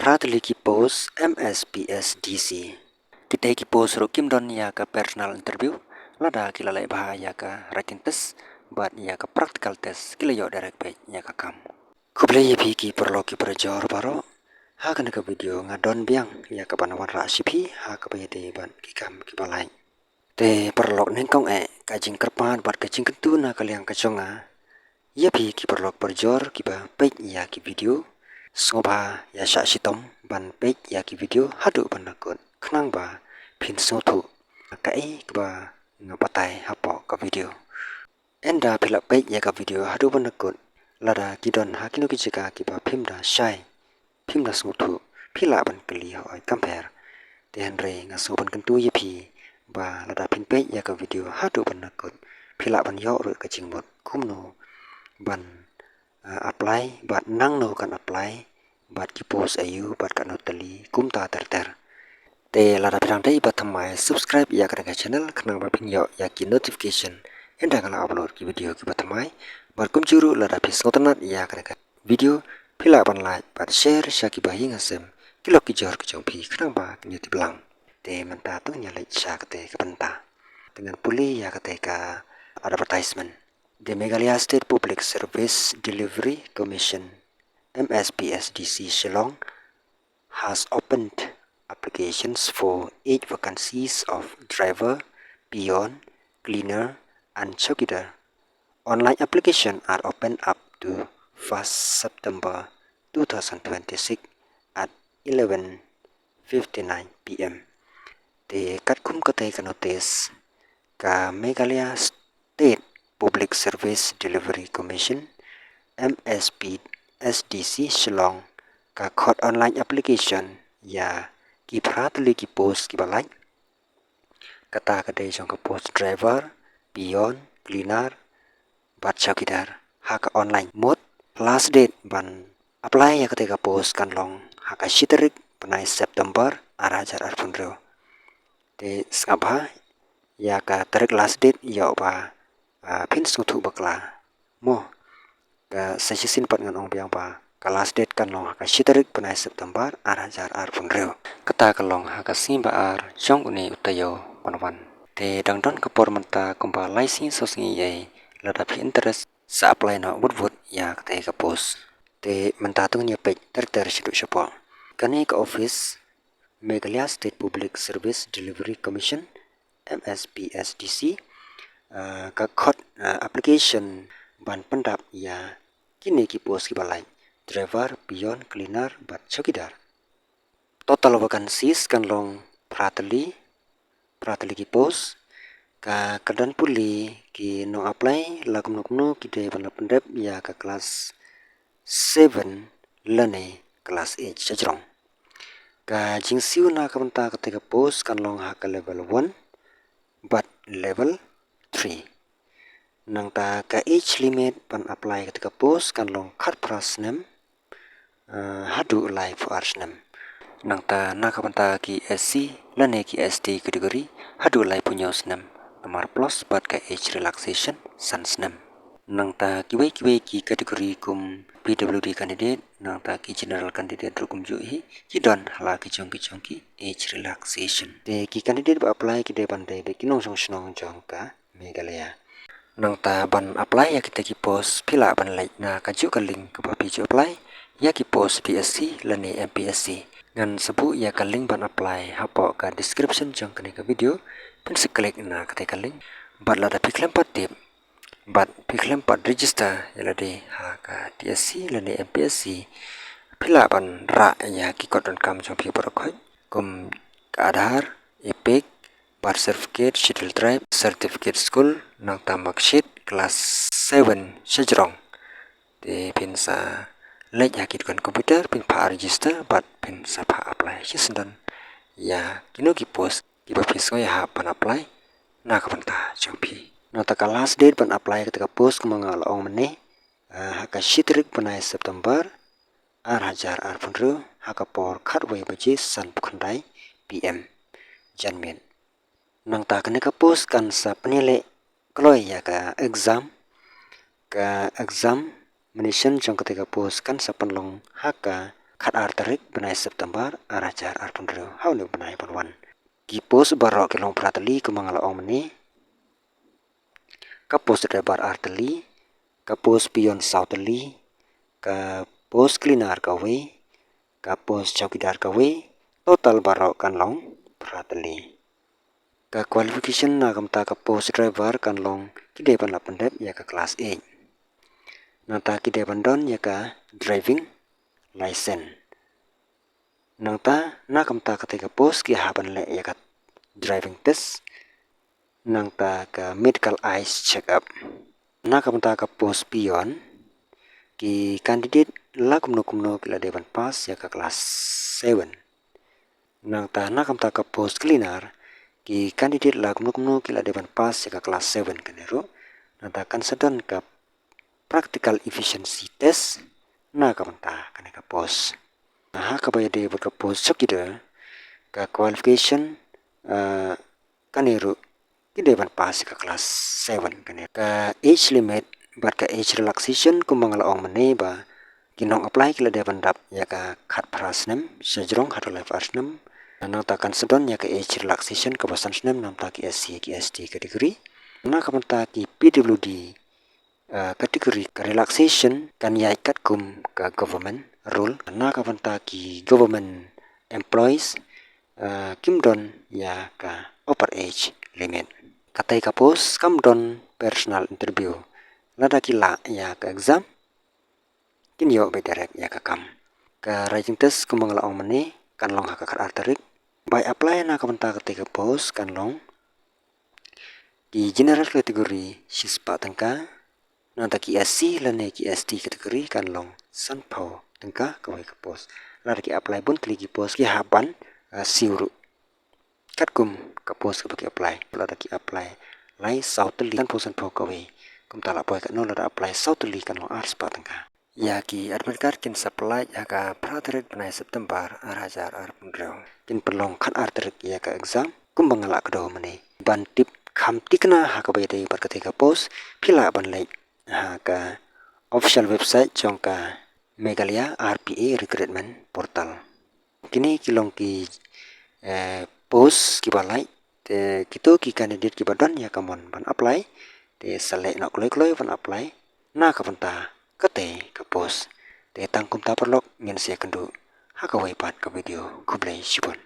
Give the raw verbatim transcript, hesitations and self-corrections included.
phra tylli ki post M S P S D C. Kitei ki post ruh kim don ïa ka personal interview, lada ki la leh bha ïa ka written test bad ïa ka practical test, ki la ïoh direct peit ïa ka kam. Khublei ïa phi ki paralok ki parajor baroh. Ha kane ka video nga don biang ïa kaban wanrah sha phi ha kaba ïadei bad ki kam kiba lait. Te paralok, nyngkong eh ka jingkyrpad bad ka jingkyntu na ka liang ka jong nga ïa phi ki paralok parajor kiba peit ïa ki video, sngewbha ïa shah shitom ban peit ïa ki video haduh ban da kut, khnang ba phin sngewthuh kaei kaba nga batai hapoh ka video. Ynda phi la peit ïa ka video haduh ban da kut, lada ki don ha kino ki jaka kiba phim da shai, phim da sngewthuh, phi lah ban kylli hooid kam pher. Te hynrei nga sngewbha ban kyntu ïa phi ba lada phin peit ïa ka video haduh ban da kut, phi lah ban ïoh ruh ka jingmut kumno ban, ah, apply bad nangno kan apply bad ki post aïu bad katno tylli kumta ter ter. Te lada phi dang dei ba thymmai, subscribe ïa kane ka channel khnang ba phin ïoh ïa ki notification ynda nga la upload ki video kiba thymmai. Bad kumjuh ruh lada phi sngewtynnat ïa kane ka video, phi lah ban like bad share sha kiba hi nga sem, ki lok ki jor ki jong phi, khnang ba kin ïa tip lang. Te mynta to ngin ïa leit sha kata ka bynta. Te ngan pule ïa kata ka advertisement. The Meghalaya State Public Service Delivery Commission, M S P S D C, Shillong has opened applications for eight vacancies of driver, peon, cleaner, and chowkidar. Online application are open up to first September two thousand twenty-six at eleven fifty-nine P M. Te katkum kata ka notice, ka Meghalaya State Public Service Delivery Commission, M S P S D C, Shillong, ka khot online application ïa ki phra tylli ki post kiba lait. Kata ka dei jong ka post driver, peon, cleaner bad chowkidar ha ka online mode. Last date ban apply ïa kata ka post kan long ha ka shi tarik bnai September ar hajar arphew hynriew. Te sngap bha ïa ka tarik last date, ïoh ba, ah, phin sngewthuh bakla mo. Ka sa shisien pat ngan ong biang ba ka last date kan long ha ka shi tarik bnai September ar hajar arphew hynriew. Kata ka long ha ka sngi ba ar jong une u taïew ban wan. Te dang don ka por mynta kumba lai sngi saw sngi ei, lada phi interest sa apply noh wut wut ïa kata ka post. Te mynta to ngin ïa peit ter ter shaduh shapoh. Kane ka office Meghalaya State Public Service Delivery Commission, M S P S D C, ah, ka khot, ah, application ban pyndap ïa kine ki post kiba lait, driver, peon, cleaner bad chowkidar. Total vacancies kan long phra tylli, phra tylli ki post. Ka kyrdan pule ki nong apply la kumno kumno ki dei ban la pyndep ïa ka class seven lane class eight shajrong. Ka jingsiew na ka bynta kata ka post kan long ha ka level one bad level three. Nangta ka age limit ban apply kata ka post kan long khatphra snem, eh, haduh laiphew ar snem. Nangta na ka bynta ki S C lane ki S T category haduh laiphew hynñiew snem, namar plus bad ka age relaxation san snem. Nangta kiwei kiwei ki category kum P W D candidate, nangta ki general candidate ruh kumjuh hi, ki don ha la ki jong ki jong ki age relaxation. Te ki candidate ba apply ki dei ban dei beit ki nongshong shnong jong ka Meghalaya. Nangta ban apply ïa kita ki post phi lah ban leit na kajuh ka link kaba phi ju apply ïa ki post P S C lane M P S C. Ngan sa buh ïa ka link ban apply hapoh ka description jong kane ka video. Phin sa click na kata ka link. Bad lada phi khlem pat tip bad phi khlem pat register ïa lade ha ka T S C lane M P S C, phi lah ban rah ïa ki kot donkam jong phi baroh khoit kum ka Aadhaar, EPIC, birth certificate, schedule tribe, certificate school, nangta marksheet class seven shajrong. Te phin sa leit ha ki dukan computer, phin phah register bad phin sa phah apply shisyndon ïa kino ki post kiba phi sngew ïahap ban apply na ka bynta jong phi. Nangta ka last date ban apply kata ka post kumba nga la ong mynne, ah, ha ka shi tarik bnai September ar hajar arphew hynriew ha ka por khatwei baje sanphew khyndai P M janmiet. Nangta kane ka post kan sa pynïaleh kloi ïa ka exam. Ka examination jong kata ka post kan sa pynlong ha ka khatar tarik bnai September ar hajar arphew hynriew ha une u bnai ban wan. Ki post baroh ki long phra tylli kumba nga la ong mynne. Ka post driver ar tylli, ka post peon saw tylli, ka post cleaner kawei, ka post chowkidar kawei, total baroh kan long phra tylli. Ka qualification na ka bynta ka post driver kan long ki dei ban la pyndep ïa ka class eight. Nangta ki dei ban don ïa ka driving license. Nangta na ka bynta katei ka post ki hap ban leh ïa ka driving test. Nangta ka medical eyes check up. Na ka bynta ka post peon, ki candidate la kumno kumno ki la dei ban pass ïa ka class seven. Nangta na ka bynta ka post cleaner, ki candidate la kumno kumno ki la dei ban pass ïa ka class seven kane ruh. Nangta kan sa don ka practical efficiency test na ka bynta kane ka post. Ha kaba ïadei bad ka post chowkidar, ka qualification, ah, kane ruh ki dei ban pass ïa ka class seven kane. Ka age limit bad ka age relaxation kumba nga la ong mynne ba ki nong apply ki la dei ban dap ïa ka khatphra snem sha jrong haduh laiphew ar snem. Nangta kan sa don ïa ka age relaxation kaba san snem namar ki S C ki S T category. Na ka bynta ki P W D, ah, category ka relaxation kan ïaid katkum ka government rule. Na ka bynta ki government employees, ah, kim don ïa ka upper age limit. Katei ka post kam don personal interview. Lada ki lah ïa ka exam, kin ïoh beit direct ïa ka kam. Ka writing test kumba nga la ong mynne kan long ha ka khatar tarik. Bai apply na ka bynta katei ka post kan long ki general category shispah tyngka, nangta ki S C lane ki S T category kan long sanphew tyngka kawei ka post. Lada ki apply bun tylli ki post ki hap ban, ah, siew ruh katkum ka post kaba ki apply. Lada ki apply lai saw tylli, sanphew sanphew kawei. Kumta la poi katno lada apply saw tylli kan long arspah tyngka. Ïa ki admit card kin sa pyllait ha ka phra tarik bnai September ar hajar arphew hynriew. Kin pynlong khatar tarik ïa ka exam kumba nga la kdew mynne. Ban tip kham thikna ha kaba ïadei bad katei ka post phi lah ban leit ha ka official website jong ka Meghalaya R P A Recruitment Portal. Kine ki long ki, eh, post kiba lait, te kito ki candidate kiba don ïa ka mon ban apply te sa leh noh kloi kloi ban apply na ka bynta katei ka post. Te tang kumta paralok, ngin sa ïakynduh ha kawei pat ka video. Khublei shibun.